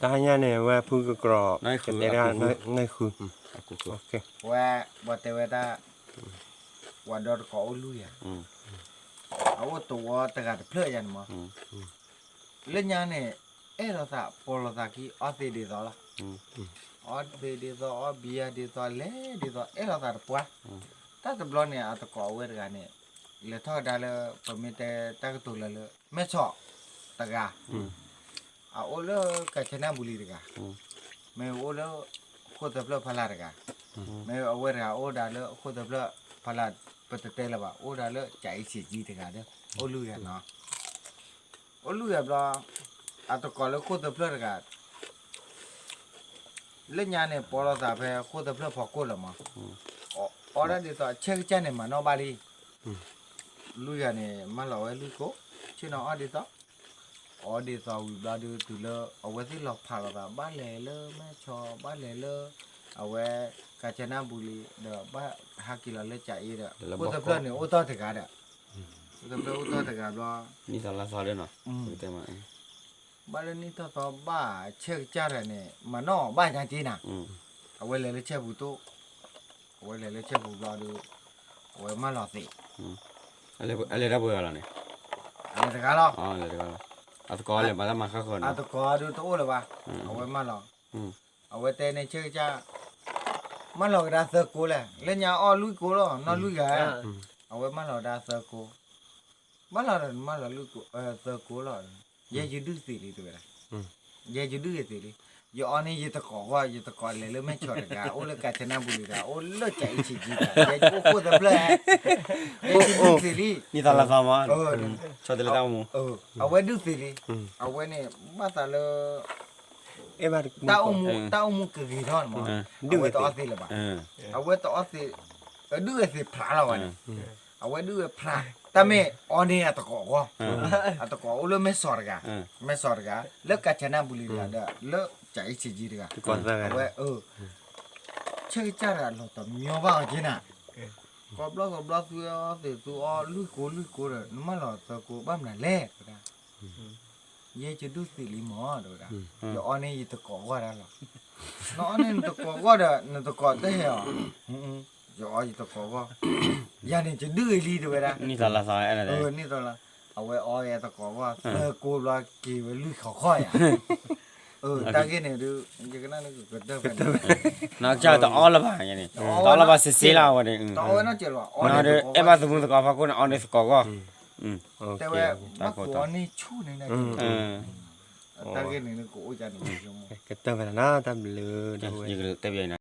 တဟါညါန့ၣ် အဝဲဖုကကြီၣ် ကတဲတၢ် နၢ်ဃု ဝဲ ပှၤတဲဝဲဒၣ် ပှၤဒီတကိးအိၣ်လွံၢ်ဂၤ အအိၣ်တဝီတဂၤတဖျၢၣ်ယၤန့ၣ်မး လၢညါန့ၣ် အဲၣ်လိာ်သး ပိာ်လိာ်သးခံ အီသံးဒ်သိးလီၤ. အီသံးဒ်သိး အီဘံယၤဒ်သိး လဲၤဒ်သိး အဲၣ်လိာ်သးတပှၢ်. တၢ်တဘျီန့ၣ် အတကိးအဝဲတဂၤန့ၣ် လဲၤထီၣ်ကဒါလၢ ပမ့ၢ်တဲတၢ်ကတိၤလၢလၢ မဲၢ်ဆီးတဂၤ အအိၣ်လၢကၣ်ဆၢနၢ်ဘူလံၤတဂၤ, မ့ၢ်အိၣ်လၢ ဃိၣ်သၢဖျၢၣ်ဖီလာ်တဂၤ, မ့ၢ်အဝဲတဂၤအိၣ်ဒၣ်လၢဃိၣ်သၢဖျၢၣ်ဖီလာ် ပတတဲလၢၤဘၣ် အိၣ်ဒၣ်လၢကၠၤအ့စ့းကံတဂၤဒီး အိၣ်လွံၢ်ဂၤနီၤ. အိၣ်လွံၢ်ဂၤဘျီ အတကိးလၢဃိၣ်သၢဖျၢၣ်တဂၤ လၢညါန့ၣ် ပိာ်လိာ်သးဖဲဃိၣ်သၢဖျၢၣ်ဖီခိၣ်လီၤမး. အီဒၣ်ဒ်သိး အဆဲးကစၢ်န့ၣ် မၤနီၣ်ဘၣ်လံ. လွံၢ်ဂၤန့ၣ် မၢလီၤဝဲလွံၢ်ကိး, ဆ့ၣ်နီၤအီၣ်ဒ်သိး, အီဒ်သိးဝံၤဘျီဒုးတုၤလၢ အဝဲသ့ၣ်လီၤဖးလိာ်သး ဘၣ်လဲၤလၢမဲၢ်ဆီး ဘၣ်လဲၤလၢ အဝဲ ကၣ်ဆၢနၢ်ဘူလံၤဒီး ဘၣ်ဟးက့ၤလီၤလၢကၠၤအ့ဒီး ဃိၣ်သၢဖျၢၣ်န့ၣ် အိၣ်တီၢ်တဂၤဒီး ဃိၣ်သၢဖျၢၣ်အိၣ်တီၢ်တဂၤဘျီ နံၣ်သီလါသီလၢနီၤ ဘၣ်လၢနံၣ်ထီၣ်သီဘၣ် ဆဲးကစၢ်တဂၤန့ၣ် မၤနီၣ်ဘၣ်ညါက့နၤ, အဝဲလဲၤလၢဆဲးပူၤတိၣ်, အဝဲလဲၤလၢဆဲးပူၤဘျီဒီး အဝဲမၢလီၤသံး, အလဲၤတၢ်ပှဲၤဂၤလီၤန့ၣ်, အလဲၤတဂၤလီၤ, အသကိးလဲၤဘၣ်တၢ်မၤဃၣ်ဃၢၤန့ၣ်, အသကိးဒုးတအိၣ်လၢၤဘၣ်, အဝဲမၢလီၤ, အဝဲတဲန့ၣ်ဆဲးကစၢ် မၢလီၤကဒါသၢကိးလဲၣ်, လၢညါအီၣ်လွံၢ်ကိးလီၤ နီၢ်လွံၢ်ဂၤ, အဝဲမၢလီၤကဒါသၢကိး, မၢလီၤဒီးမၢလီၤလွံၢ်ကိး သၢကိးလီၤ, ယဲယဒုးသံးလံတဲဝဲဒၣ်, ယဲယဒုးသံးလံ, ယအီန့ၣ်ယတကိးဂီၢ် ယတကိးလဲၤလၢမဲၢ်ဆီးတဂၤ အိၣ်လၢကၣ်ဆၢနၢ်ဘူလံၤတဂၤ အိၣ်လၢကၠၤအ့စ့းကံတဂၤ ယဲယအိၣ်ဃိၣ်သၢဖျၢၣ်, ယဲယဒုးသံးလံ, နံၣ်သီလါသီမး, အဝဲဒုးသံးလံ, အဝဲန့ၣ် ဘၣ်သးလၢ တၢ်အိၣ်မူ တၢ်အိၣ်မူကဂ့ၤထီၣ်န့ၣ်မး, အဝဲတအီသံးလၢၤဘၣ်, အဝဲတအီသံး, ဒုးအသံးဖျါလီၤဝဲန့ၣ်, အဝဲဒုးဝဲဖျါ, တၢ်မ့ၢ်အီန့ၣ်အတကိးဂီၢ်, အတကိးအိၣ်လၢမဲၢ်ဆီးတဂၤ, မဲၢ်ဆီးတဂၤ, လၢကၣ်ဆၢနၢ်ဘူလံၤတဂၤဒီး လၢကၠၤအ့စ့းကံတဂၤ, အဝဲ ဆဲးကစၢ်တဂၤလီၤတမညီဘၣ်အီၤက့နၤ, ကိးဘျီကိးဘျီသူအီသံးသူအီလွံၢ်ကိးလွံၢ်ကိးဒီး နမၢလီၤသၢကိးဘၣ်မနုၤလဲၣ် တဲဝဲဒၣ်, ယဲယဒုးသံးလံမး တဲဝဲဒၣ်, ယအီန့ၣ်ယတကိးဂီၢ်ဒၣ်လီၤ, နအီန့ၣ်နတကိးဂီၢ်ဒီး နတကိးတဟဲအီၤ, ယအီယတကိးဂီၢ်, ယၤန့ၣ်ယဒုးအံၤလံ တဲဝဲဒၣ်, နံၣ်သီလါသီ, နံၣ်သီလါ, အဝဲအီယတကိးဂီၢ် သၢကိးဘျီက့ၤဝဲလွံၢ်ခီခီယၤ တၢ်ဂ့ၢ်န့ၣ်ဒုး ယကနၣ်လၢကကတၢၢ်ဖဲန့ၣ်, နကစၢ်တအီလၢၤဘၣ်န့ၣ်, တအီလၢၤဘၣ်စ့စ့လၢအဝဲန့ၣ်, အဲၣ်ဘၣ်သမူသကိးဖီခိၣ်န့ၣ် အီန့ၣ်သကိးဂီၢ်, တဲဝဲ ဘၣ်ကိးအီန့ၣ်ဆူၣ်န့ၣ်, တၢ်ဂ့ၢ်န့ၣ်ကအိၣ်ကန့ၣ်, ကတၢၢ်ဖဲန့ၣ် တၢ်ဘျုး, တဲဘၣ်